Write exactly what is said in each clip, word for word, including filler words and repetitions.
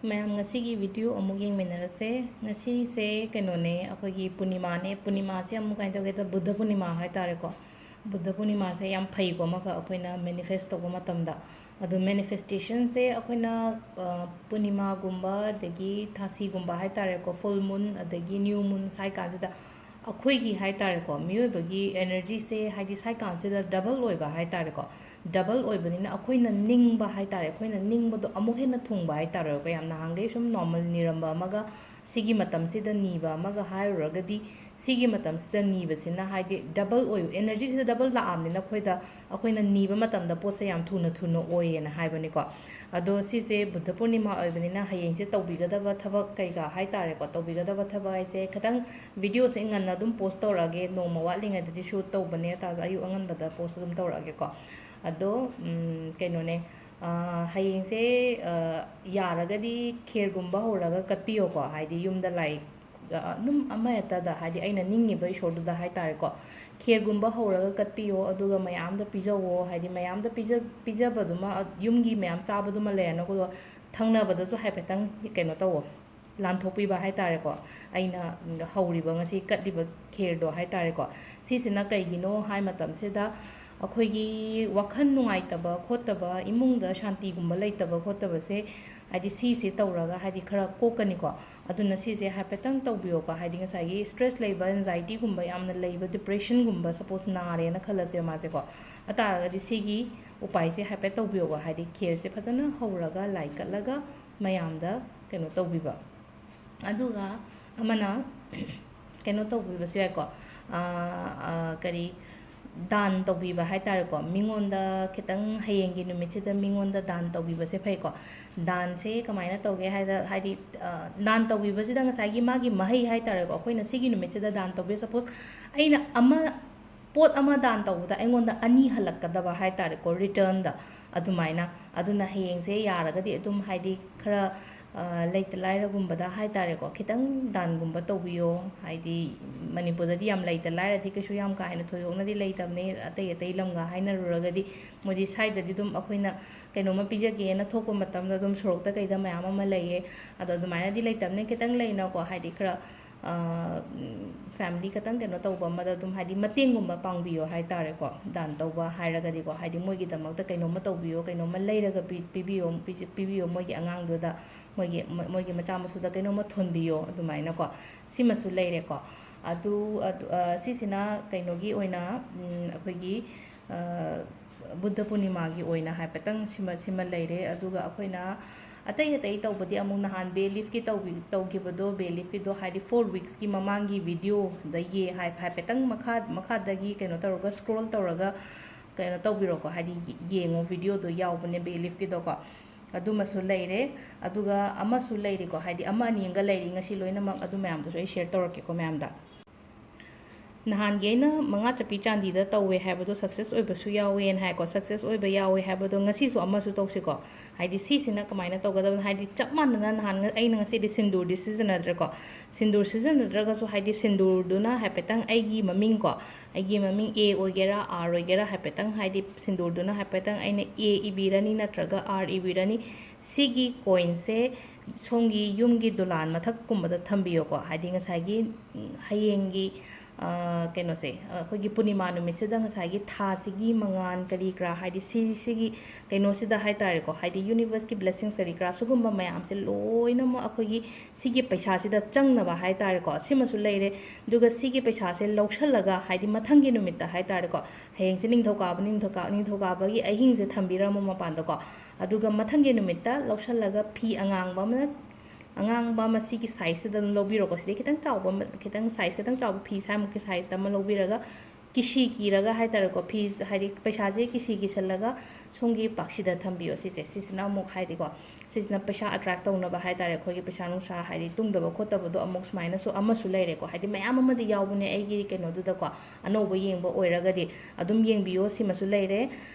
ꯃꯌꯥꯝ, ꯉꯁꯤꯒꯤ video ꯑꯃꯨꯛ ꯌꯦꯡꯃꯤꯟꯅꯔꯁꯦ꯫ ꯉꯁꯤꯁꯦ ꯀꯩꯅꯣꯅꯦ, ꯑꯩꯈꯣꯏꯒꯤ ꯄꯨꯔꯅꯤꯃꯥꯅꯦ꯫ ꯄꯨꯔꯅꯤꯃꯥꯁꯦ ꯑꯃꯨꯛ ꯀꯃꯥꯏꯅ ꯇꯧꯒꯦꯗ, ꯕꯨꯙ ꯄꯨꯔꯅꯤꯃꯥ ꯍꯥꯏꯇꯥꯔꯦꯀꯣ꯫ ꯕꯨꯙ ꯄꯨꯔꯅꯤꯃꯥꯁꯦ ꯌꯥꯝ ꯐꯩꯀꯣ, ꯑꯃꯈꯛ ꯑꯩꯈꯣꯏꯅ manifest ꯇꯧꯕ ꯃꯇꯝꯗ꯫ ꯑꯗꯣ manifestationꯁꯦ ꯑꯩꯈꯣꯏꯅ, ꯑ, ꯄꯨꯔꯅꯤꯃꯥꯒꯨꯝꯕ, ꯑꯗꯒꯤ ꯊꯥꯁꯤꯒꯨꯝꯕ ꯍꯥꯏꯇꯥꯔꯦꯀꯣ, full moon, ꯑꯗꯒꯤ new moon ꯁ꯭ꯋꯥꯏ ꯀꯥꯟꯁꯤꯗ ꯑꯩꯈꯣꯏꯒꯤ ꯍꯥꯏꯇꯥꯔꯦꯀꯣ, ꯃꯤꯑꯣꯏꯕꯒꯤ energyꯁꯦ, ꯍꯥꯏꯗꯤ ꯁ꯭ꯋꯥꯏ ꯀꯥꯟꯁꯤꯗ double ꯑꯣꯏꯕ ꯍꯥꯏꯇꯥꯔꯦꯀꯣ꯫ Double ꯑꯣꯏꯕꯅꯤꯅ ꯑꯩꯈꯣꯏꯅ ꯅꯤꯡꯕ ꯍꯥꯏꯇꯥꯔꯦ, ꯑꯩꯈꯣꯏꯅ ꯅꯤꯡꯕꯗꯣ ꯑꯃꯨꯛ ꯍꯦꯟꯅ ꯊꯨꯡꯕ ꯍꯥꯏꯇꯥꯔꯦꯀꯣ꯫ ꯌꯥꯝ ꯅꯍꯥꯟꯈꯩ ꯁꯨꯝ normal ꯅꯤꯔꯝꯕ ꯑꯃꯒ ꯁꯤꯒꯤ ꯃꯇꯝꯁꯤꯗ ꯅꯤꯕ ꯑꯃꯒ ꯍꯥꯏꯔꯨꯔꯒꯗꯤ, ꯁꯤꯒꯤ ꯃꯇꯝꯁꯤꯗ ꯅꯤꯕꯁꯤꯅ ꯍꯥꯏꯗꯤ double ꯑꯣꯏꯕ, energyꯁꯤꯗ double ꯂꯥꯛꯑꯕꯅꯤꯅ ꯑꯩꯈꯣꯏꯗ, ꯑꯩꯈꯣꯏꯅ ꯅꯤꯕ ꯃꯇꯝꯗ ꯄꯣꯠꯁꯦ ꯌꯥꯝ ꯊꯨꯅ ꯊꯨꯅ ꯑꯣꯏꯌꯦꯅ ꯍꯥꯏꯕꯅꯤꯀꯣ꯫ ꯑꯗꯣ ꯁꯤꯁꯦ ꯕꯨꯙ ꯄꯨꯔꯅꯤꯃꯥ ꯑꯣꯏꯕꯅꯤꯅ ꯍꯌꯦꯡꯁꯦ ꯇꯧꯕꯤꯒꯗꯕ ꯊꯕꯛ ꯀꯩꯀꯥ ꯍꯥꯏꯇꯥꯔꯦꯀꯣ, ꯇꯧꯕꯤꯒꯗꯕ ꯊꯕꯛ ꯍꯥꯏꯁꯦ ꯈꯤꯇꯪ videoꯁꯦ ꯉꯟꯅ ꯑꯗꯨꯝ post ꯇꯧꯔꯛꯑꯒꯦ, ꯅꯣꯡꯃ ꯋꯥꯠꯂꯤꯉꯩꯗꯗꯤ shoot ꯇꯧꯕꯅꯦ, ꯇꯥꯔꯁꯨ ꯑꯌꯨꯛ ꯑꯉꯟꯕꯗ post ꯑꯗꯨꯝ ꯇꯧꯔꯛꯑꯒꯦꯀꯣ꯫ ꯑꯗꯣ, ꯎꯝ, ꯀꯩꯅꯣꯅꯦ, ꯑ, ꯍꯌꯦꯡꯁꯦ, ꯑ, ꯌꯥꯔꯒꯗꯤ ꯈꯦꯔꯒꯨꯝꯕ ꯍꯧꯔꯒ ꯀꯠꯄꯤꯌꯣꯀꯣ, ꯍꯥꯏꯗꯤ ꯌꯨꯝꯗ ꯂꯥꯏ, ꯑ, ꯑꯗꯨꯝ ꯑꯃꯍꯦꯛꯇꯗ, ꯍꯥꯏꯗꯤ ꯑꯩꯅ ꯅꯤꯡꯉꯤꯕ ꯏꯁꯣꯔꯗꯨꯗ ꯍꯥꯏꯇꯥꯔꯦꯀꯣ, ꯈꯦꯔꯒꯨꯝꯕ ꯍꯧꯔꯒ ꯀꯠꯄꯤꯌꯣ, ꯑꯗꯨꯒ ꯃꯌꯥꯝꯗ ꯄꯤꯖꯧꯋꯣ, ꯍꯥꯏꯗꯤ ꯃꯌꯥꯝꯗ ꯄꯤꯖ-, ꯄꯤꯖꯕꯗꯨꯃ, ꯌꯨꯝꯒꯤ ꯃꯌꯥꯝ ꯆꯥꯕꯗꯨꯃ ꯂꯩꯔꯅꯨ, ꯑꯗꯨꯒ ꯊꯪꯅꯕꯗꯁꯨ ꯍꯥꯏꯐꯦꯠꯇꯪ ꯀꯩꯅꯣ ꯇꯧꯋꯣ, ꯂꯥꯟꯊꯣꯛꯄꯤꯕ ꯍꯥꯏꯇꯥꯔꯦꯀꯣ꯫ ꯑꯩꯅ ꯍꯧꯔꯤꯕ, ꯉꯁꯤ ꯀꯠꯂꯤꯕ ꯈꯦꯔꯗꯣ ꯍꯥꯏꯇꯥꯔꯦꯀꯣ꯫ ꯁꯤꯁꯤꯅ ꯀꯩꯒꯤꯅꯣ ꯍꯥꯏ ꯃꯇꯝꯁꯤꯗ, ꯑꯩꯈꯣꯏꯒꯤ ꯋꯥꯈꯜ ꯅꯨꯡꯉꯥꯏꯇꯕ ꯈꯣꯠꯇꯕ, ꯏꯃꯨꯡꯗ ꯁꯥꯟꯇꯤꯒꯨꯝꯕ ꯂꯩꯇꯕ ꯈꯣꯠꯇꯕꯁꯦ, ꯍꯥꯏꯗꯤ ꯁꯤꯁꯦ ꯇꯧꯔꯒ ꯍꯥꯏꯗꯤ ꯈꯔ ꯀꯣꯛꯀꯅꯤꯀꯣ꯫ ꯑꯗꯨꯅ ꯁꯤꯁꯦ ꯍꯥꯏꯐꯦꯠꯇꯪ ꯇꯧꯕꯤꯌꯣꯀꯣ꯫ ꯍꯥꯏꯗꯤ ꯉꯁꯥꯏꯒꯤ stress ꯂꯩꯕ, anxietyꯒꯨꯝꯕ ꯌꯥꯝꯅ ꯂꯩꯕ, depressionꯒꯨꯝꯕ suppose ꯅꯥꯔꯦꯅ ꯈꯜꯂꯁꯦ ꯃꯥꯁꯦꯀꯣ꯫ ꯑꯇꯥꯔꯒꯗꯤ ꯁꯤꯒꯤ ꯎꯄꯥꯏꯁꯦ ꯍꯥꯏꯐꯦꯠ ꯇꯧꯕꯤꯌꯣꯀꯣ꯫ ꯍꯥꯏꯗꯤ ꯈꯦꯔꯁꯦ ꯐꯖꯅ ꯍꯧꯔꯒ ꯂꯥꯏ ꯀꯠꯂꯒ ꯃꯌꯥꯝꯗ ꯀꯩꯅꯣ ꯇꯧꯕꯤꯕ꯫ ꯑꯗꯨꯒ ꯑꯃꯅ ꯀꯩꯅꯣ ꯇꯧꯕꯤꯕꯁꯨ ꯌꯥꯏꯀꯣ꯫ ꯑ, ꯑ, ꯀꯔꯤ, ꯗꯥꯟ ꯇꯧꯕꯤꯕ ꯍꯥꯏꯇꯥꯔꯦꯀꯣ꯫ ꯃꯤꯉꯣꯟꯗ ꯈꯤꯇꯪ ꯍꯌꯦꯡꯒꯤ ꯅꯨꯃꯤꯠꯁꯤꯗ ꯃꯤꯉꯣꯟꯗ ꯗꯥꯟ ꯇꯧꯕꯤꯕꯁꯦ ꯐꯩꯀꯣ꯫ ꯗꯥꯟꯁꯦ ꯀꯃꯥꯏꯅ ꯇꯧꯒꯦ ꯍꯥꯏꯗ, ꯍꯥꯏꯗꯤ, ꯑ, ꯗꯥꯟ ꯇꯧꯕꯤꯕꯁꯤꯗ ꯉꯁꯥꯏꯒꯤ ꯃꯥꯒꯤ ꯃꯍꯩ ꯍꯥꯏꯇꯥꯔꯦꯀꯣ꯫ ꯑꯩꯈꯣꯏꯅ ꯁꯤꯒꯤ ꯅꯨꯃꯤꯠꯁꯤꯗ ꯗꯥꯟ ꯇꯧꯕꯤ, suppose ꯑꯩꯅ ꯑꯃ, ꯄꯣꯠ ꯑꯃ ꯗꯥꯟ ꯇꯧꯕꯗ ꯑꯩꯉꯣꯟꯗ ꯑꯅꯤ ꯍꯜꯂꯛꯀꯗꯕ ꯍꯥꯏꯇꯥꯔꯦꯀꯣ, returnꯗ꯫ ꯑꯗꯨꯃꯥꯏꯅ, ꯑꯗꯨꯅ ꯍꯌꯦꯡꯁꯦ ꯌꯥꯔꯒꯗꯤ ꯑꯗꯨꯝ, ꯍꯥꯏꯗꯤ, ꯈꯔ ꯂꯩꯇ ꯂꯥꯏꯔꯒꯨꯝꯕꯗ ꯍꯥꯏ ꯇꯥꯔꯦꯀꯣ, ꯈꯤꯇꯪ ꯗꯥꯟꯒꯨꯝꯕ ꯇꯧꯕꯤꯌꯣ꯫ ꯍꯥꯏꯗꯤ ꯃꯅꯤꯄꯨꯔꯗꯗꯤ ꯌꯥꯝ ꯂꯩꯇ ꯂꯥꯏꯔꯗꯤ ꯀꯩꯁꯨ ꯌꯥꯝ ꯀꯥ ꯍꯦꯟꯅ ꯊꯣꯏꯗꯣꯛꯅꯗꯤ ꯂꯩꯇꯕꯅꯤ꯫ ꯑꯇꯩ ꯑꯇꯩ ꯂꯝꯒ ꯍꯥꯏꯅꯔꯨꯔꯒꯗꯤ, ꯃꯣꯏꯗꯤ ꯁ꯭ꯋꯥꯏꯗꯗꯤ ꯑꯗꯨꯝ ꯑꯩꯈꯣꯏꯅ ꯀꯩꯅꯣꯝꯃ ꯄꯤꯖꯒꯦꯅ ꯊꯣꯛꯄ ꯃꯇꯝꯗ ꯑꯗꯨꯝ ꯁꯣꯔꯣꯛꯇ ꯀꯩꯗ ꯃꯌꯥꯝ ꯑꯃ ꯂꯩꯌꯦ꯫ ꯑꯗꯣ ꯑꯗꯨꯃꯥꯏꯅꯗꯤ ꯂꯩꯇꯕꯅꯤ, ꯈꯤꯇꯪ ꯂꯩꯅꯀꯣ, ꯍꯥꯏꯗꯤ ꯈꯔ ꯐꯦꯃꯤꯂꯤ ꯈꯇꯪ ꯀꯩꯅꯣ ꯇꯧꯕ ꯑꯃꯗ ꯑꯗꯨꯝ, ꯍꯥꯏꯗꯤ ꯃꯇꯦꯡꯒꯨꯝꯕ ꯄꯥꯡꯕꯤꯌꯣ ꯍꯥꯏ ꯇꯥꯔꯦꯀꯣ꯫ ꯗꯥꯟ ꯇꯧꯕ ꯍꯥꯏꯔꯒꯗꯤꯀꯣ, ꯍꯥꯏꯗꯤ ꯃꯣꯏꯒꯤꯗꯃꯛꯇ ꯀꯩꯅꯣꯝꯃ ꯇꯧꯕꯤꯌꯣ, ꯀꯩꯅꯣꯝꯃ ꯂꯩꯔꯒ ꯄꯤ- ꯄꯤꯕꯤꯌꯣ, ꯄꯤꯖ- ꯄꯤꯕꯤꯌꯣ ꯃꯣꯏꯒꯤ ꯑꯉꯥꯡꯗꯨꯗ, ꯃꯣꯏꯒꯤ ꯃꯣꯏꯒꯤ ꯃꯆꯥ ꯃꯁꯨꯗ ꯀꯩꯅꯣꯝꯃ ꯊꯣꯟꯕꯤꯌꯣ, ꯑꯗꯨꯃꯥꯏꯅꯀꯣ꯫ ꯁꯤꯃꯁꯨ ꯂꯩꯔꯦꯀꯣ꯫ ꯑꯗꯨ ꯑꯗꯨ- ꯑ, ꯁꯤꯁꯤꯅ ꯀꯩꯅꯣꯒꯤ ꯑꯣꯏꯅ, ꯎꯝ, ꯑꯩꯈꯣꯏꯒꯤ ꯑ, ꯕꯨꯗꯙ ꯄꯨꯔꯅꯤꯃꯥꯒꯤ ꯑꯣꯏꯅ ꯍꯥꯏꯐꯦꯠꯇꯪ ꯁꯤꯃ ꯁꯤꯃ ꯂꯩꯔꯦ꯫ ꯑꯗꯨꯒ ꯑꯩꯈꯣꯏꯅ ꯑꯇꯩ ꯑꯇꯩ ꯇꯧꯕꯗꯤ ꯑꯃꯨꯛ ꯅꯍꯥꯟ ꯕꯦ ꯂꯤꯐꯀꯤ ꯇꯧꯕꯤ ꯇꯧꯈꯤꯕꯗꯣ, ꯕꯦ ꯂꯤꯐꯀꯤꯗꯣ ꯍꯥꯏꯗꯤ ꯐꯣꯔ ꯋꯤꯛꯁꯀꯤ ꯃꯃꯥꯡꯒꯤ ꯚꯤꯗꯤꯑꯣꯗ ꯌꯦ ꯍꯥꯏ ꯍꯥꯏꯐꯦꯠꯇꯪ ꯃꯈꯥ ꯃꯈꯥꯗꯒꯤ ꯀꯩꯅꯣ ꯇꯧꯔꯒ, ꯁ꯭ꯀ꯭ꯔꯣꯜ ꯇꯧꯔꯒ ꯀꯩꯅꯣ ꯇꯧꯕꯤꯔꯣꯀꯣ, ꯍꯥꯏꯗꯤ ꯌꯦꯡꯉꯣ, ꯚꯤꯗꯤꯑꯣꯗꯣ ꯌꯥꯎꯕꯅꯦ ꯕꯦ ꯂꯤꯐꯀꯤꯗꯣꯀꯣ꯫ ꯑꯗꯨꯃꯁꯨ ꯂꯩꯔꯦ꯫ ꯑꯗꯨꯒ ꯑꯃꯁꯨ ꯂꯩꯔꯤꯀꯣ, ꯍꯥꯏꯗꯤ ꯑꯃ ꯑꯅꯤ ꯑꯃꯒ ꯂꯩꯔꯤ, ꯉꯁꯤ ꯂꯣꯏꯅꯃꯛ ꯑꯗꯨ ꯃꯌꯥꯝꯗꯨꯁꯨ ꯑꯩ ꯁꯤꯌꯔ ꯇꯧꯔꯛꯀꯦꯀꯣ ꯃꯌꯥꯝꯗ꯫ ꯅꯍꯥꯟꯒꯤ ꯑꯩꯅ ꯃꯉꯥ ꯆꯞꯄꯤ ꯆꯥꯟꯗꯤꯗ ꯇꯧꯋꯦ ꯍꯥꯏꯕꯗꯣ ꯁꯛꯁꯦꯁ ꯑꯣꯏꯕꯁꯨ ꯌꯥꯎꯋꯦꯅ ꯍꯥꯏꯀꯣ꯫ ꯁꯛꯁꯦꯁ ꯑꯣꯏꯕ ꯌꯥꯎꯋꯦ ꯍꯥꯏꯕꯗꯣ ꯉꯁꯤꯁꯨ ꯑꯃꯁꯨ ꯇꯧꯁꯤꯀꯣ꯫ ꯍꯥꯏꯗꯤ ꯁꯤꯁꯤꯅ ꯀꯃꯥꯏꯅ ꯇꯧꯒꯗꯕꯅꯣ? ꯍꯥꯏꯗꯤ ꯆꯞ ꯃꯥꯟꯅꯅ ꯅꯍꯥꯟ ꯉ- ꯑꯩꯅ ꯉꯁꯤꯗꯤ ꯁꯤꯟꯗꯨꯔꯗꯤ ꯁꯤꯖꯤꯟꯅꯗ꯭ꯔꯦꯀꯣ꯫ ꯁꯤꯟꯗꯨꯔ ꯁꯤꯖꯤꯟꯅꯗ꯭ꯔꯒꯁꯨ, ꯍꯥꯏꯗꯤ ꯁꯤꯟꯗꯨꯔꯗꯨꯅ ꯍꯥꯏꯐꯦꯠꯇꯪ ꯑꯩꯒꯤ ꯃꯃꯤꯡ ꯀꯣ, ꯑꯩꯒꯤ ꯃꯃꯤꯡ ꯑꯦ ꯑꯣꯏꯒꯦꯔꯥ ꯑꯥꯔ ꯑꯣꯏꯒꯦꯔꯥ, ꯍꯥꯏꯐꯦꯠꯇꯪ, ꯍꯥꯏꯗꯤ ꯁꯤꯟꯗꯨꯔꯗꯨꯅ ꯍꯥꯏꯐꯦꯠꯇꯪ ꯑꯩꯅ ꯑꯦ ꯏꯕꯤꯔꯅꯤ ꯅꯠꯇ꯭ꯔꯒ ꯑꯥꯔ ꯏꯕꯤꯔꯅꯤ꯫ ꯁꯤꯒꯤ ꯀꯣꯏꯟꯁꯦ ꯁꯣꯝꯒꯤ ꯌꯨꯝꯒꯤ ꯗꯣꯂꯥꯟ ꯃꯊꯛꯀꯨꯝꯕꯗ ꯊꯝꯕꯤꯌꯣꯀꯣ꯫ ꯍꯥꯏꯗꯤ ꯉꯁꯥꯏꯒꯤ, ꯎꯝ, ꯍꯌꯦꯡꯒꯤ, ꯑ, ꯀꯩꯅꯣꯁꯦ, ꯑ, ꯑꯩꯈꯣꯏꯒꯤ ꯄꯨꯔꯅꯤꯃꯥ ꯅꯨꯃꯤꯠꯁꯤꯗ ꯉꯁꯥꯏꯒꯤ ꯊꯥꯁꯤꯒꯤ ꯃꯉꯥꯜ ꯀꯔꯤ ꯀꯔꯥ, ꯍꯥꯏꯗꯤ ꯁꯤ ꯁꯤꯒꯤ ꯀꯩꯅꯣꯁꯤꯗ ꯍꯥꯏ ꯇꯥꯔꯦꯀꯣ, ꯍꯥꯏꯗꯤ ꯌꯨꯅꯤꯚꯔꯁꯀꯤ ꯕ꯭ꯂꯦꯁꯤꯡꯁ ꯀꯔꯤ ꯀꯔꯥ, ꯁꯤꯒꯨꯝꯕ ꯃꯌꯥꯝꯁꯦ ꯂꯣꯏꯅꯃꯛ ꯑꯩꯈꯣꯏꯒꯤ ꯁꯤꯒꯤ ꯄꯩꯁꯥꯁꯤꯗ ꯆꯪꯅꯕ ꯍꯥꯏ ꯇꯥꯔꯦꯀꯣ꯫ ꯁꯤꯃꯁꯨ ꯂꯩꯔꯦ꯫ ꯑꯗꯨꯒ ꯁꯤꯒꯤ ꯄꯩꯁꯥꯁꯦ ꯂꯧꯁꯜꯂꯒ, ꯍꯥꯏꯗꯤ ꯃꯊꯪꯒꯤ ꯅꯨꯃꯤꯠꯇ ꯍꯥꯏ ꯇꯥꯔꯦꯀꯣ, ꯍꯌꯦꯡꯁꯦ ꯅꯤꯡꯊꯧꯀꯥꯕ, ꯅꯤꯡꯊꯧꯀꯥ ꯅꯤꯡꯊꯧꯀꯥꯕꯒꯤ ꯑꯍꯤꯡꯁꯦ ꯊꯝꯕꯤꯔꯝꯃꯣ ꯃꯄꯥꯟꯗꯀꯣ꯫ ꯑꯗꯨꯒ ꯃꯊꯪꯒꯤ ꯅꯨꯃꯤꯠꯇ ꯂꯧꯁꯜꯂꯒ ꯐꯤ ꯑꯉꯥꯡꯕ ꯑꯃꯅ, ꯑꯉꯥꯡꯕ ꯑꯃ ꯁꯤꯒꯤ ꯁꯥꯏꯖꯁꯤꯗ ꯑꯗꯨꯝ ꯂꯧꯕꯤꯔꯣꯀꯣ꯫ ꯁꯤꯗꯩ ꯈꯤꯇꯪ ꯆꯥꯎꯕ ꯑꯃ, ꯈꯤꯇꯪ ꯁꯥꯏꯖ ꯈꯤꯇꯪ ꯆꯥꯎꯕ ꯐꯤ ꯁ꯭ꯋꯥꯏꯃꯨꯛꯀꯤ ꯁꯥꯏꯖꯇ ꯑꯃ ꯂꯧꯕꯤꯔꯒ, ꯀꯤꯁꯤ ꯀꯤꯔꯒ ꯍꯥꯏ ꯇꯥꯔꯦꯀꯣ, ꯐꯤ, ꯍꯥꯏꯗꯤ ꯄꯩꯁꯥꯁꯦ ꯀꯤꯁꯤ ꯀꯤꯁꯜꯂꯒ ꯁꯣꯝꯒꯤ ꯄꯥꯛꯁꯤꯗ ꯊꯝꯕꯤꯌꯣ꯫ ꯁꯤꯁꯦ, ꯁꯤꯁꯤꯅ ꯑꯃꯨꯛ ꯍꯥꯏꯗꯤꯀꯣ, ꯁꯤꯁꯤꯅ ꯄꯩꯁꯥ ꯑꯦꯇ꯭ꯔꯦꯛ ꯇꯧꯅꯕ ꯍꯥꯏ ꯇꯥꯔꯦ, ꯑꯩꯈꯣꯏꯒꯤ ꯄꯩꯁꯥ ꯅꯨꯡꯁꯥ ꯍꯥꯏꯗꯤ ꯇꯨꯡꯗꯕ ꯈꯣꯠꯇꯕꯗꯣ ꯑꯃꯨꯛ ꯁꯨꯃꯥꯏꯅꯁꯨ ꯑꯃꯁꯨ ꯂꯩꯔꯦꯀꯣ꯫ ꯍꯥꯏꯗꯤ ꯃꯌꯥꯝ ꯑꯃꯗꯤ ꯌꯥꯎꯕꯅꯦ ꯑꯩꯒꯤ ꯀꯩꯅꯣꯗꯨꯗꯀꯣ, ꯑꯅꯧꯕ ꯌꯦꯡꯕ ꯑꯣꯏꯔꯒꯗꯤ ꯑꯗꯨꯝ ꯌꯦꯡꯕꯤꯌꯣ꯫ ꯁꯤꯃꯁꯨ ꯂꯩꯔꯦ꯫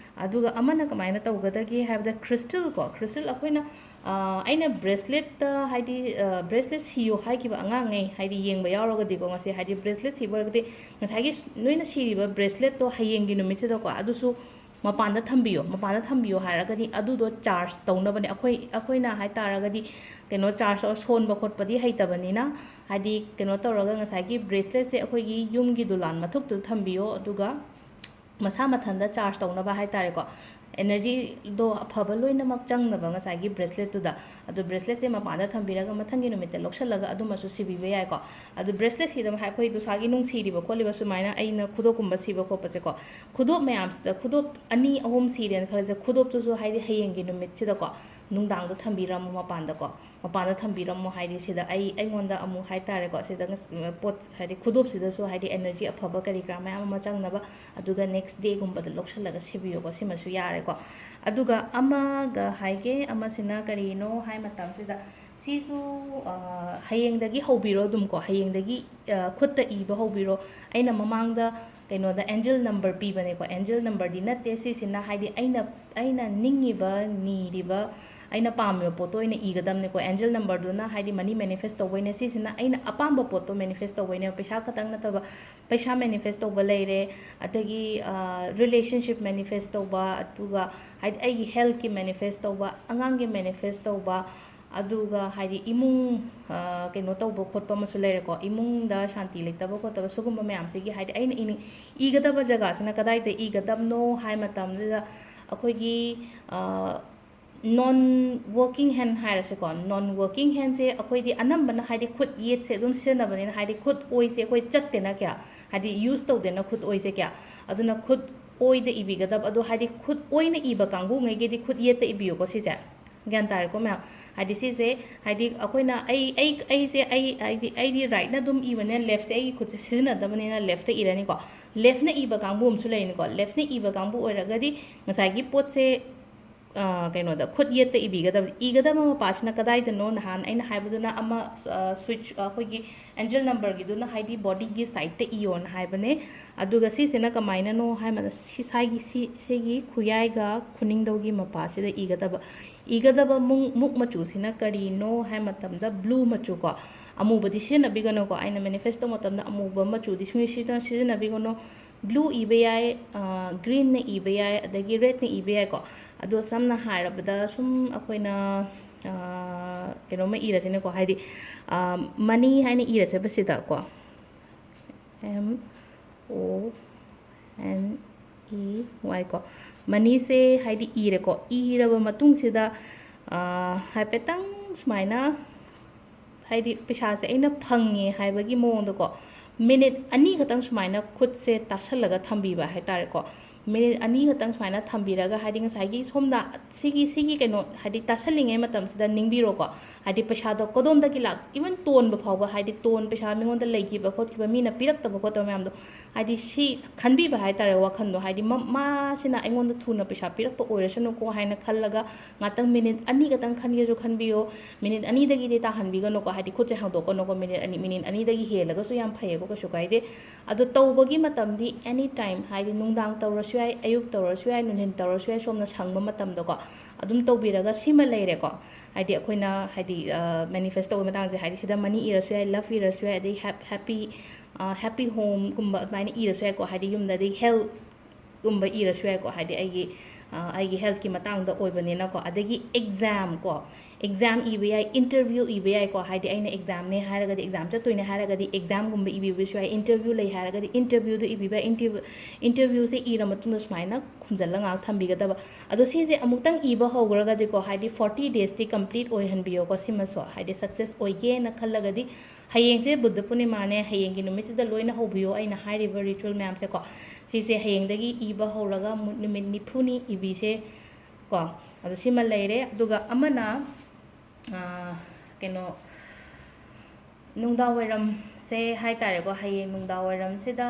ꯑꯗꯨꯒ ꯑꯃꯅ ꯀꯃꯥꯏꯅ ꯇꯧꯒꯗꯒꯦ ꯍꯥꯏꯕꯗ, ꯈ꯭ꯔꯤꯁꯇꯜ ꯀꯣ, ꯈ꯭ꯔꯤꯁꯇꯜ ꯑꯩꯈꯣꯏꯅ, ꯑ, ꯑꯩꯅ ꯕ꯭ꯔꯦꯁꯂꯦꯠꯇ, ꯍꯥꯏꯗꯤ, ꯑ, ꯕ꯭ꯔꯦꯁꯂꯦꯠ ꯁꯤꯌꯣ ꯍꯥꯏꯈꯤꯕ ꯑꯉꯥꯡꯉꯩ, ꯍꯥꯏꯗꯤ ꯌꯦꯡꯕ ꯌꯥꯎꯔꯒꯗꯤꯀꯣ, ꯉꯁꯤ ꯍꯥꯏꯗꯤ ꯕ꯭ꯔꯦꯁꯂꯦꯠ ꯁꯤꯕ ꯑꯣꯏꯔꯒꯗꯤ, ꯉꯁꯥꯏꯒꯤ ꯅꯣꯏꯅ ꯁꯤꯔꯤꯕ ꯕ꯭ꯔꯦꯁꯂꯦꯠꯇꯣ ꯍꯌꯦꯡꯒꯤ ꯅꯨꯃꯤꯠꯁꯤꯗꯀꯣ, ꯑꯗꯨꯁꯨ ꯃꯄꯥꯟꯗ ꯊꯝꯕꯤꯌꯣ, ꯃꯄꯥꯟꯗ ꯊꯝꯕꯤꯌꯣ ꯍꯥꯏꯔꯒꯗꯤ, ꯑꯗꯨꯗꯣ ꯆꯥꯔꯖ ꯇꯧꯅꯕꯅꯦ꯫ ꯑꯩꯈꯣꯏ, ꯑꯩꯈꯣꯏꯅ ꯍꯥꯏ ꯇꯥꯔꯒꯗꯤ, ꯀꯩꯅꯣ, ꯆꯥꯔꯖ ꯁꯣꯟꯕ ꯈꯣꯠꯄꯗꯤ ꯍꯩꯇꯕꯅꯤꯅ, ꯍꯥꯏꯗꯤ, ꯀꯩꯅꯣ ꯇꯧꯔꯒ, ꯉꯁꯥꯏꯒꯤ ꯕ꯭ꯔꯦꯁꯂꯦꯠꯁꯦ ꯑꯩꯈꯣꯏꯒꯤ ꯌꯨꯝꯒꯤ ꯗꯨꯂꯥꯟ ꯃꯊꯛꯇꯨꯗ ꯊꯝꯕꯤꯌꯣ, ꯑꯗꯨꯒ ꯃꯁꯥ ꯃꯊꯟꯇ ꯆꯥꯔꯖ ꯇꯧꯅꯕ ꯍꯥꯏ ꯇꯥꯔꯦꯀꯣ, ꯑꯦꯅꯔꯖꯤꯗꯣ ꯑꯐꯕ ꯂꯣꯏꯅꯃꯛ ꯆꯪꯅꯕ ꯉꯁꯥꯏꯒꯤ ꯕ꯭ꯔꯦꯁꯂꯦꯠꯇꯨꯗ꯫ ꯑꯗꯣ ꯕ꯭ꯔꯦꯁꯂꯦꯠꯁꯦ ꯃꯄꯥꯟꯗ ꯊꯝꯕꯤꯔꯒ ꯃꯊꯪꯒꯤ ꯅꯨꯃꯤꯠꯇ ꯂꯧꯁꯜꯂꯒ ꯑꯗꯨꯃꯁꯨ ꯁꯤꯕꯤꯕ ꯌꯥꯏꯀꯣ꯫ ꯑꯗꯣ ꯕ꯭ꯔꯦꯁꯂꯦꯠ ꯁꯤꯗꯕ ꯍꯥꯏ, ꯑꯩꯈꯣꯏ ꯗꯨꯁꯥꯒꯤ ꯅꯨꯡ ꯁꯤꯔꯤꯕ ꯈꯣꯠꯂꯤꯕ, ꯁꯨꯃꯥꯏꯅ ꯑꯩꯅ ꯈꯨꯗꯣꯞꯀꯨꯝꯕ ꯁꯤꯕ ꯈꯣꯠꯄꯁꯦꯀꯣ, ꯈꯨꯗꯣꯞ ꯃꯌꯥꯝꯁꯤꯗ, ꯈꯨꯗꯣꯞ ꯑꯅꯤ ꯑꯍꯨꯝ ꯁꯤꯔꯦꯅ ꯈꯜꯂꯁꯦ, ꯈꯨꯗꯣꯞꯇꯨꯁꯨ ꯍꯥꯏꯗꯤ ꯍꯌꯦꯡꯒꯤ ꯅꯨꯃꯤꯠꯁꯤꯗꯀꯣ, ꯅꯨꯡꯗꯥꯡꯗ ꯊꯝꯕꯤꯔꯝꯃꯨ ꯃꯄꯥꯟꯗꯀꯣ꯫ ꯃꯄꯥꯟꯗ ꯊꯝꯕꯤꯔꯝꯃꯣ ꯍꯥꯏꯗꯤ, ꯁꯤꯗ ꯑꯩ, ꯑꯩꯉꯣꯟꯗ ꯑꯃꯨꯛ ꯍꯥꯏ ꯇꯥꯔꯦꯀꯣ, ꯁꯤꯗ ꯉꯁ-, ꯄꯣꯠ ꯍꯥꯏꯗꯤ ꯈꯨꯗꯣꯞꯁꯤꯗꯁꯨ ꯍꯥꯏꯗꯤ ꯑꯦꯅꯔꯖꯤ ꯑꯐꯕ ꯀꯔꯤ ꯀꯔꯥ ꯃꯌꯥꯝ ꯑꯃ ꯆꯪꯅꯕ, ꯑꯗꯨꯒ ꯅꯦꯛꯁ ꯗꯦꯒꯨꯝꯕꯗ ꯂꯧꯁꯜꯂꯒ ꯁꯤꯕꯤꯌꯣꯀꯣ, ꯁꯤꯃꯁꯨ ꯌꯥꯔꯦꯀꯣ꯫ ꯑꯗꯨꯒ ꯑꯃꯒ ꯍꯥꯏꯒꯦ, ꯑꯃꯁꯤꯅ ꯀꯔꯤꯅꯣ ꯍꯥꯏ ꯃꯇꯝꯁꯤꯗ, ꯁꯤꯁꯨ, ꯑ, ꯍꯌꯦꯡꯗꯒꯤ ꯍꯧꯕꯤꯔꯣ ꯑꯗꯨꯝ ꯀꯣ, ꯍꯌꯦꯡꯗꯒꯤ, ꯑ, ꯈꯨꯠꯇ ꯏꯕ ꯍꯧꯕꯤꯔꯣ꯫ ꯑꯩꯅ ꯃꯃꯥꯡꯗ ꯀꯩꯅꯣꯗ ꯑꯦꯟꯖꯦꯜ ꯅꯝꯕꯔ ꯄꯤꯕꯅꯦꯀꯣ, ꯑꯦꯟꯖꯦꯜ ꯅꯝꯕꯔꯗꯤ ꯅꯠꯇꯦ ꯁꯤꯁꯤꯅ, ꯍꯥꯏꯗꯤ ꯑꯩꯅ, ꯑꯩꯅ ꯅꯤꯡꯉꯤꯕ, ꯅꯤꯔꯤꯕ, ꯑꯩꯅ ꯄꯥꯝꯃꯤꯕ ꯄꯣꯠꯇꯣ ꯑꯣꯏꯅ ꯏꯒꯗꯕꯅꯦꯀꯣ꯫ ꯑꯦꯟꯖꯦꯜ ꯅꯝꯕꯔꯗꯨꯅ ꯍꯥꯏꯗꯤ ꯃꯅꯤ ꯃꯦꯅꯤꯐꯦꯁ ꯇꯧꯕꯩꯅꯦ, ꯁꯤꯁꯤꯅ ꯑꯩꯅ ꯑꯄꯥꯝꯕ ꯄꯣꯠꯇꯣ ꯃꯦꯅꯤꯐꯦꯁ ꯇꯧꯕꯩꯅꯦ꯫ ꯄꯩꯁꯥ ꯈꯛꯇꯪ ꯅꯠꯇꯕ, ꯄꯩꯁꯥ ꯃꯦꯅꯤꯐꯦꯁ ꯇꯧꯕ ꯂꯩꯔꯦ, ꯑꯗꯒꯤ, ꯑ, ꯔꯤꯂꯦꯁꯟꯁꯤꯞ ꯃꯦꯅꯤꯐꯦꯁ ꯇꯧꯕ, ꯑꯗꯨꯒ ꯍꯥꯏꯗꯤ ꯑꯩꯒꯤ ꯍꯦꯜꯠꯀꯤ ꯃꯦꯅꯤꯐꯦꯁ ꯇꯧꯕ, ꯑꯉꯥꯡꯒꯤ ꯃꯦꯅꯤꯐꯦꯁ ꯇꯧꯕ, ꯑꯗꯨꯒ ꯍꯥꯏꯗꯤ ꯏꯃꯨꯡ, ꯑ, ꯀꯩꯅꯣ ꯇꯧꯕ ꯈꯣꯠꯄ ꯑꯃꯁꯨ ꯂꯩꯔꯦꯀꯣ, ꯏꯃꯨꯡꯗ ꯁꯥꯟꯇꯤ ꯂꯩꯇꯕ ꯈꯣꯠꯇꯕ, ꯁꯤꯒꯨꯝꯕ ꯃꯌꯥꯝꯁꯤꯒꯤ ꯍꯥꯏꯗꯤ ꯑꯩꯅ ꯏꯅꯤꯡ-, ꯏꯒꯗꯕ ꯖꯒꯥꯁꯤꯅ ꯀꯗꯥꯏꯗ ꯏꯒꯗꯕꯅꯣ ꯍꯥꯏ ꯃꯇꯝꯁꯤꯗ, ꯑꯩꯈꯣꯏꯒꯤ, ꯑ, ꯅꯣꯟ ꯋꯣꯔꯀꯤꯡ ꯍꯦꯟ ꯍꯥꯏꯔꯁꯦꯀꯣ, ꯅꯣꯟ ꯋꯣꯔꯀꯤꯡ ꯍꯦꯟꯁꯦ ꯑꯩꯈꯣꯏꯗꯤ ꯑꯅꯝꯕꯅ ꯍꯥꯏꯗꯤ ꯈꯨꯠ ꯌꯦꯠꯁꯦ ꯑꯗꯨꯝ ꯁꯤꯖꯤꯟꯅꯕꯅꯤꯅ, ꯍꯥꯏꯗꯤ ꯈꯨꯠ ꯑꯣꯏꯁꯦ ꯑꯩꯈꯣꯏ ꯆꯠꯇꯦꯅ ꯀꯌꯥ, ꯍꯥꯏꯗꯤ ꯌꯨꯁ ꯇꯧꯗꯦꯅ ꯈꯨꯠ ꯑꯣꯏꯁꯦ ꯀꯌꯥ, ꯑꯗꯨꯅ ꯈꯨꯠ ꯑꯣꯏꯗ ꯏꯕꯤꯒꯗꯕ꯫ ꯑꯗꯣ ꯍꯥꯏꯗꯤ ꯈꯨꯠ ꯑꯣꯏꯅ ꯏꯕ ꯀꯥꯡꯕꯨꯉꯩꯒꯤꯗꯤ ꯈꯨꯠ ꯌꯦꯠꯇ ꯏꯕꯤꯌꯨꯀꯣ ꯁꯤꯁꯦ꯫ ꯒ꯭ꯌꯥꯟ ꯇꯥꯔꯦꯀꯣ ꯃꯌꯥꯝ? ꯍꯥꯏꯗꯤ ꯁꯤꯁꯦ, ꯍꯥꯏꯗꯤ ꯑꯩꯈꯣꯏꯅ, ꯑꯩ, ꯑꯩ, ꯑꯩꯁꯦ, ꯑꯩ, ꯍꯥꯏꯗꯤ ꯑꯩꯗꯤ ꯔꯥꯏꯠꯅ ꯑꯗꯨꯝ ꯏꯕꯅꯦ, ꯂꯦꯐꯁꯦ ꯑꯩꯒꯤ ꯈꯨꯠꯁꯦ ꯁꯤꯖꯤꯟꯅꯗꯕꯅꯤꯅ ꯂꯦꯐꯇ ꯏꯔꯅꯤꯀꯣ꯫ ꯂꯦꯐꯅ ꯏꯕ ꯀꯥꯡꯕꯨ ꯑꯃꯁꯨ ꯂꯩꯔꯅꯤꯀꯣ꯫ ꯂꯦꯐꯅ ꯏꯕ ꯀꯥꯡꯕꯨ ꯑꯣꯏꯔꯒꯗꯤ ꯉꯁꯥꯏꯒꯤ ꯄꯣꯠꯁꯦ ꯑ, ꯀꯩꯅꯣꯗ, ꯈꯨꯠ ꯌꯦꯠꯇ ꯏꯕꯤꯒꯗꯕꯅꯤ꯫ ꯏꯒꯗꯕ ꯃꯄꯥꯁꯤꯅ ꯀꯗꯥꯏꯗꯅꯣ? ꯅꯍꯥꯟ ꯑꯩꯅ ꯍꯥꯏꯕꯗꯨꯅ ꯑꯃ, ꯑ, switch, ꯑꯩꯈꯣꯏꯒꯤ angel numberꯒꯤꯗꯨꯅ, ꯍꯥꯏꯗꯤ bodyꯒꯤ sideꯇ ꯏꯌꯣꯅ ꯍꯥꯏꯕꯅꯦ꯫ ꯑꯗꯨꯒ ꯁꯤꯁꯤꯅ ꯀꯃꯥꯏꯅꯅꯣ ꯍꯥꯏꯕꯗ, ꯁꯤ ꯁ꯭ꯋꯥꯏꯒꯤ, ꯁꯤ, ꯁꯤꯒꯤ ꯈꯨꯌꯥꯏꯒ ꯈꯨꯅꯤꯡꯗꯧꯒꯤ ꯃꯄꯥꯁꯤꯗ ꯏꯒꯗꯕ꯫ ꯏꯒꯗꯕ ꯃꯨꯛ-, ꯃꯨꯛ ꯃꯆꯨꯁꯤꯅ ꯀꯔꯤꯅꯣ ꯍꯥꯏ ꯃꯇꯝꯗ, blue ꯃꯆꯨ ꯀꯣ꯫ ꯑꯃꯨꯕꯗꯤ ꯁꯤꯖꯤꯟꯅꯕꯤꯒꯅꯨꯀꯣ꯫ ꯑꯩꯅ manifest ꯇꯧꯕ ꯃꯇꯝꯗ ꯑꯃꯨꯕ ꯃꯆꯨꯗꯤ ꯁꯨꯡꯁꯤ-, ꯁꯤꯖꯤꯟꯅ-, ꯁꯤꯖꯤꯟꯅꯕꯤꯒꯅꯨ꯫ Blue ꯏꯕ ꯌꯥꯏ, ꯑ, greenꯅ ꯏꯕ ꯌꯥꯏ, ꯑꯗꯒꯤ redꯅ ꯏꯕ ꯌꯥꯏꯀꯣ꯫ ꯑꯗꯣ ꯁꯝꯅ ꯍꯥꯏꯔꯕꯗ ꯁꯨꯝ ꯑꯩꯈꯣꯏꯅ, ꯑ, ꯀꯩꯅꯣꯝꯃ ꯏꯔꯁꯤꯅꯦꯀꯣ, ꯍꯥꯏꯗꯤ, ꯑ, money ꯍꯥꯏꯅ ꯏꯔꯁꯦꯕ ꯁꯤꯗꯀꯣ꯫ M O N E Y ꯀꯣ꯫ Moneyꯁꯦ ꯍꯥꯏꯗꯤ ꯏꯔꯦꯀꯣ꯫ ꯏꯔꯕ ꯃꯇꯨꯡꯁꯤꯗ, ꯑ, ꯍꯥꯏꯐꯦꯠꯇꯪ ꯁꯨꯃꯥꯏꯅ, ꯍꯥꯏꯗꯤ ꯄꯩꯁꯥꯁꯦ ꯑꯩꯅ ꯐꯪꯉꯦ ꯍꯥꯏꯕꯒꯤ ꯃꯑꯣꯡꯗꯀꯣ, minute ꯑꯅꯤ ꯈꯛꯇꯪ ꯁꯨꯃꯥꯏꯅ ꯈꯨꯠꯁꯦ ꯇꯥꯁꯜꯂꯒ ꯊꯝꯕꯤꯕ ꯍꯥꯏꯇꯥꯔꯦꯀꯣ꯫ Minute ꯑꯅꯤ ꯈꯛꯇꯪ ꯁꯨꯃꯥꯏꯅ ꯊꯝꯕꯤꯔꯒ, ꯍꯥꯏꯗꯤ ꯉꯁꯥꯏꯒꯤ ꯁꯣꯝꯗ ꯁꯤꯒꯤ, ꯁꯤꯒꯤ ꯀꯩꯅꯣ, ꯍꯥꯏꯗꯤ ꯇꯥꯁꯜꯂꯤꯉꯩ ꯃꯇꯝꯁꯤꯗ ꯅꯤꯡꯕꯤꯔꯣꯀꯣ, ꯍꯥꯏꯗꯤ ꯄꯩꯁꯥꯗꯣ ꯀꯗꯣꯝꯗꯒꯤ ꯂꯥꯛ-, even ꯇꯣꯟꯕ ꯐꯥꯎꯕ, ꯍꯥꯏꯗꯤ ꯇꯣꯟ ꯄꯩꯁꯥ ꯃꯤꯉꯣꯟꯗ ꯂꯩꯈꯤꯕ ꯈꯣꯠꯈꯤꯕ, ꯃꯤꯅ ꯄꯤꯔꯛꯇꯕ ꯈꯣꯠꯇꯕ ꯃꯌꯥꯝꯗꯣ, ꯍꯥꯏꯗꯤ ꯁꯤ ꯈꯟꯕꯤꯕ ꯍꯥꯏꯇꯥꯔꯦ ꯋꯥꯈꯜꯗꯣ, ꯍꯥꯏꯗꯤ ꯃ-, ꯃꯥꯁꯤꯅ ꯑꯩꯉꯣꯟꯗ ꯊꯨꯅ ꯄꯩꯁꯥ ꯄꯤꯔꯛꯄ ꯑꯣꯏꯔꯁꯅꯨꯀꯣ ꯍꯥꯏꯅ ꯈꯜꯂꯒ ꯉꯥꯛꯇꯪ minute ꯑꯅꯤ ꯈꯛꯇꯪ ꯈꯟꯒꯦꯁꯨ ꯈꯟꯕꯤꯌꯣ꯫ Minute ꯑꯅꯤꯗꯒꯤꯗꯤ ꯇꯥꯍꯟꯕꯤꯒꯅꯨꯀꯣ, ꯍꯥꯏꯗꯤ ꯈꯨꯠꯁꯦ ꯍꯥꯡꯗꯣꯛꯀꯅꯨꯀꯣ꯫ Minute ꯑꯅꯤ, minute ꯑꯅꯤꯗꯒꯤ ꯍꯦꯜꯂꯒꯁꯨ ꯌꯥꯝ ꯐꯩꯌꯦꯀꯣ, ꯀꯩꯁꯨ ꯀꯥꯏꯗꯦ꯫ ꯑꯗꯣ ꯇꯧꯕꯒꯤ ꯃꯇꯝꯗꯤ any time, ꯍꯥꯏꯗꯤ ꯅꯨꯡꯗꯥꯡ ꯇꯧꯔꯁꯨ ꯌꯥꯏ, ꯑꯌꯨꯛ ꯇꯧꯔꯁꯨ ꯌꯥꯏ, ꯅꯨꯡꯊꯤꯟ ꯇꯧꯔꯁꯨ ꯌꯥꯏ, ꯁꯣꯝꯅ ꯁꯪꯕ ꯃꯇꯝꯗꯀꯣ ꯑꯗꯨꯝ ꯇꯧꯕꯤꯔꯒ, ꯁꯤꯃ ꯂꯩꯔꯦꯀꯣ꯫ ꯍꯥꯏꯗꯤ ꯑꯩꯈꯣꯏꯅ, ꯍꯥꯏꯗꯤ, ꯑ, manifest ꯇꯧꯕ ꯃꯇꯥꯡꯁꯦ, ꯍꯥꯏꯗꯤ ꯁꯤꯗ money ꯏꯔꯁꯨ ꯌꯥꯏ, love ꯏꯔꯁꯨ ꯌꯥꯏ, ꯑꯗꯩ hap-, happy, ꯑ, happy homeꯒꯨꯝꯕ ꯑꯗꯨꯃꯥꯏꯅ ꯏꯔꯁꯨ ꯌꯥꯏꯀꯣ, ꯍꯥꯏꯗꯤ ꯌꯨꯝꯗ, ꯑꯗꯩ health ꯒꯨꯝꯕ ꯏꯔꯁꯨ ꯌꯥꯏꯀꯣ, ꯍꯥꯏꯗꯤ ꯑꯩꯒꯤ, ꯑ, ꯑꯩꯒꯤ healthꯀꯤ ꯃꯇꯥꯡꯗ ꯑꯣꯏꯕꯅꯤꯅꯀꯣ꯫ ꯑꯗꯒꯤ exam ꯀꯣ, exam ꯏꯕ ꯌꯥꯏ, interview ꯏꯕ ꯌꯥꯏꯀꯣ, ꯍꯥꯏꯗꯤ ꯑꯩꯅ examꯅꯦ ꯍꯥꯏꯔꯒꯗꯤ, exam ꯆꯠꯇꯣꯏꯅꯦ ꯍꯥꯏꯔꯒꯗꯤ examꯒꯨꯝꯕ ꯏꯕꯤꯕꯁꯨ ꯌꯥꯏ, interview ꯂꯩ ꯍꯥꯏꯔꯒꯗꯤ interviewꯗꯣ ꯏꯕꯤꯕ ꯌꯥꯏ꯫ Interview, interviewꯁꯦ ꯏꯔ ꯃꯇꯨꯡꯗ ꯁꯨꯃꯥꯏꯅ ꯈꯨꯝꯖꯤꯜꯂ ꯉꯥꯏꯍꯥꯛ ꯊꯝꯕꯤꯒꯗꯕ꯫ ꯑꯗꯣ ꯁꯤꯁꯦ ꯑꯃꯨꯛꯇꯪ ꯏꯕ ꯍꯧꯈ꯭ꯔꯒꯗꯤꯀꯣ, ꯍꯥꯏꯗꯤ forty daysꯇꯤ complete ꯑꯣꯏꯍꯟꯕꯤꯌꯣꯀꯣ, ꯁꯤꯃꯁꯨ ꯍꯥꯏꯗꯤ success ꯑꯣꯏꯒꯦꯅ ꯈꯜꯂꯒꯗꯤ꯫ ꯍꯌꯦꯡꯁꯦ ꯕꯨꯙ ꯄꯨꯔꯅꯤꯃꯥꯅꯦ, ꯍꯌꯦꯡꯒꯤ ꯅꯨꯃꯤꯠꯁꯤꯗ ꯂꯣꯏꯅ ꯍꯧꯕꯤꯌꯣ ꯑꯩꯅ ꯍꯥꯏꯔꯤꯕ ritual ꯃꯌꯥꯝꯁꯦꯀꯣ꯫ ꯁꯤꯁꯦ ꯍꯌꯦꯡꯗꯒꯤ ꯏꯕ ꯍꯧꯔꯒ ꯃꯨ-, ꯅꯨꯃꯤꯠ ꯅꯤꯐꯨꯅꯤ ꯏꯕꯤꯁꯦ ꯀꯣ꯫ ꯑꯗꯣ ꯁꯤꯃ ꯂꯩꯔꯦ꯫ ꯑꯗꯨꯒ ꯑꯃꯅ, ꯑꯥ, ꯀꯩꯅꯣ, ꯅꯨꯡꯗꯥꯡ ꯋꯥꯏꯔꯝꯁꯦ ꯍꯥꯏ ꯇꯥꯔꯦꯀꯣ, ꯍꯌꯦꯡ ꯅꯨꯡꯗꯥꯡ ꯋꯥꯏꯔꯝꯁꯤꯗ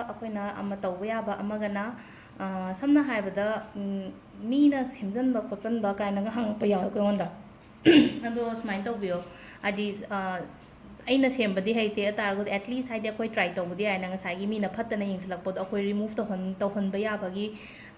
ꯑꯩꯈꯣꯏꯅ ꯑꯃ ꯇꯧꯕ ꯌꯥꯕ ꯑꯃꯒꯅ, ꯑ, ꯁꯝꯅ ꯍꯥꯏꯔꯕꯗ, ꯎꯝ, ꯃꯤꯅ ꯁꯦꯝꯖꯟꯕ ꯈꯣꯠꯆꯟꯕ ꯀꯥꯏꯅꯒ ꯍꯪꯉꯛꯄ ꯌꯥꯎꯋꯦꯀꯣ ꯑꯩꯉꯣꯟꯗ꯫ ꯑꯗꯣ ꯁꯨꯃꯥꯏꯅ ꯇꯧꯕꯤꯌꯣ, ꯍꯥꯏꯗꯤ, ꯑ, ꯑꯩꯅ ꯁꯦꯝꯕꯗꯤ ꯍꯩꯇꯦ, ꯑꯗꯨ ꯇꯥꯔꯒꯁꯨ at least ꯍꯥꯏꯗꯤ ꯑꯩꯈꯣꯏ try ꯇꯧꯕꯗꯤ ꯌꯥꯏꯅ, ꯉꯁꯥꯏꯒꯤ ꯃꯤꯅ ꯐꯠꯇꯅ ꯌꯦꯡꯁꯤꯜꯂꯛꯄꯗꯣ ꯑꯩꯈꯣꯏ remove ꯇꯧꯍꯟ-, ꯇꯧꯍꯟꯕ ꯌꯥꯕꯒꯤ,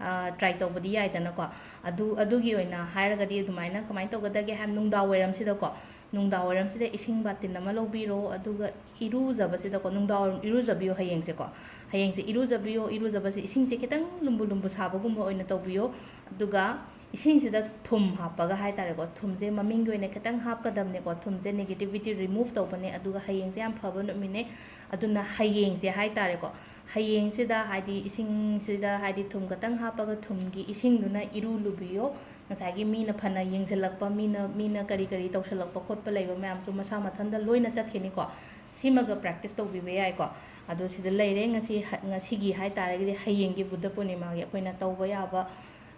ꯑ, try ꯇꯧꯕꯗꯤ ꯌꯥꯏꯗꯅꯀꯣ꯫ ꯑꯗꯨ, ꯑꯗꯨꯒꯤ ꯑꯣꯏꯅ ꯍꯥꯏꯔꯒꯗꯤ ꯑꯗꯨꯃꯥꯏꯅ ꯀꯃꯥꯏꯅ ꯇꯧꯒꯗꯒꯦ ꯍꯥꯏꯕ, ꯅꯨꯡꯗꯥꯡ ꯋꯥꯏꯔꯝꯁꯤꯗꯀꯣ, ꯅꯨꯡꯗꯥꯡ ꯋꯥꯏꯔꯝꯁꯤꯗ ꯏꯁꯤꯡ ꯕꯥꯇꯤꯟ ꯑꯃ ꯂꯧꯕꯤꯔꯣ, ꯑꯗꯨꯒ ꯏꯔꯨꯖꯕꯁꯤꯗꯀꯣ, ꯅꯨꯡꯗꯥꯡ ꯋꯥꯏꯔꯝ ꯏꯔꯨꯖꯕꯤꯌꯣ ꯍꯌꯦꯡꯁꯦꯀꯣ꯫ ꯍꯌꯦꯡꯁꯦ ꯏꯔꯨꯖꯕꯤꯌꯣ, ꯏꯔꯨꯖꯕꯁꯦ ꯏꯁꯤꯡꯁꯦ ꯈꯤꯇꯪ ꯂꯨꯝꯕꯨ ꯂꯨꯝꯕꯨ ꯁꯥꯕꯒꯨꯝꯕ ꯑꯣꯏꯅ ꯇꯧꯕꯤꯌꯣ꯫ ꯑꯗꯨꯒ ꯏꯁꯤꯡꯁꯤꯗ ꯊꯨꯝ ꯍꯥꯞꯄꯒ ꯍꯥꯏꯇꯥꯔꯦꯀꯣ, ꯊꯨꯝꯁꯦ ꯃꯃꯤꯡꯒꯤ ꯑꯣꯏꯅ ꯈꯤꯇꯪ ꯍꯥꯞꯀꯗꯕꯅꯦꯀꯣ꯫ ꯊꯨꯝꯁꯦ negativity remove ꯇꯧꯕꯅꯦ, ꯑꯗꯨꯒ ꯍꯌꯦꯡꯁꯦ ꯌꯥꯝ ꯐꯕ ꯅꯨꯃꯤꯠꯅꯦ꯫ ꯑꯗꯨꯅ ꯍꯌꯦꯡꯁꯦ ꯍꯥꯏꯇꯥꯔꯦꯀꯣ, ꯍꯌꯦꯡꯁꯤꯗ ꯍꯥꯏꯗꯤ ꯏꯁꯤꯡꯁꯤꯗ ꯍꯥꯏꯗꯤ ꯊꯨꯝ ꯈꯤꯇꯪ ꯍꯥꯞꯄꯒ ꯊꯨꯝꯒꯤ ꯏꯁꯤꯡꯗꯨꯅ ꯏꯔꯨ ꯂꯨꯕꯤꯌꯣ꯫ ꯉꯁꯥꯏꯒꯤ ꯃꯤꯅ ꯐꯅ ꯌꯦꯡꯁꯤꯜꯂꯛꯄ, ꯃꯤꯅ, ꯃꯤꯅ ꯀꯔꯤ ꯀꯔꯤ ꯇꯧꯁꯤꯜꯂꯛꯄ ꯈꯣꯠꯄ ꯂꯩꯕ ꯃꯌꯥꯝꯁꯨ ꯃꯁꯥ ꯃꯊꯟꯇ ꯂꯣꯏꯅ ꯆꯠꯈꯤꯅꯤꯀꯣ꯫ ꯁꯤꯃꯒ practice ꯇꯧꯕꯤꯕ ꯌꯥꯏꯀꯣ꯫ ꯑꯗꯣ ꯁꯤꯗ ꯂꯩꯔꯦ꯫ ꯉꯁꯤ ꯍ-, ꯉꯁꯤꯒꯤ ꯍꯥꯏ ꯇꯥꯔꯒꯗꯤ ꯍꯌꯦꯡꯒꯤ ꯕꯨꯗꯙ ꯄꯨꯔꯅꯤꯃꯥꯒꯤ ꯑꯩꯈꯣꯏꯅ ꯇꯧꯕ ꯌꯥꯕ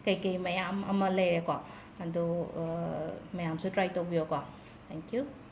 ꯀꯩꯀꯩ ꯃꯌꯥꯝ ꯑꯃ ꯂꯩꯔꯦꯀꯣ꯫ ꯑꯗꯣ, ꯑ, ꯃꯌꯥꯝꯁꯨ try ꯇꯧꯕꯤꯌꯣꯀꯣ꯫ Thank you꯫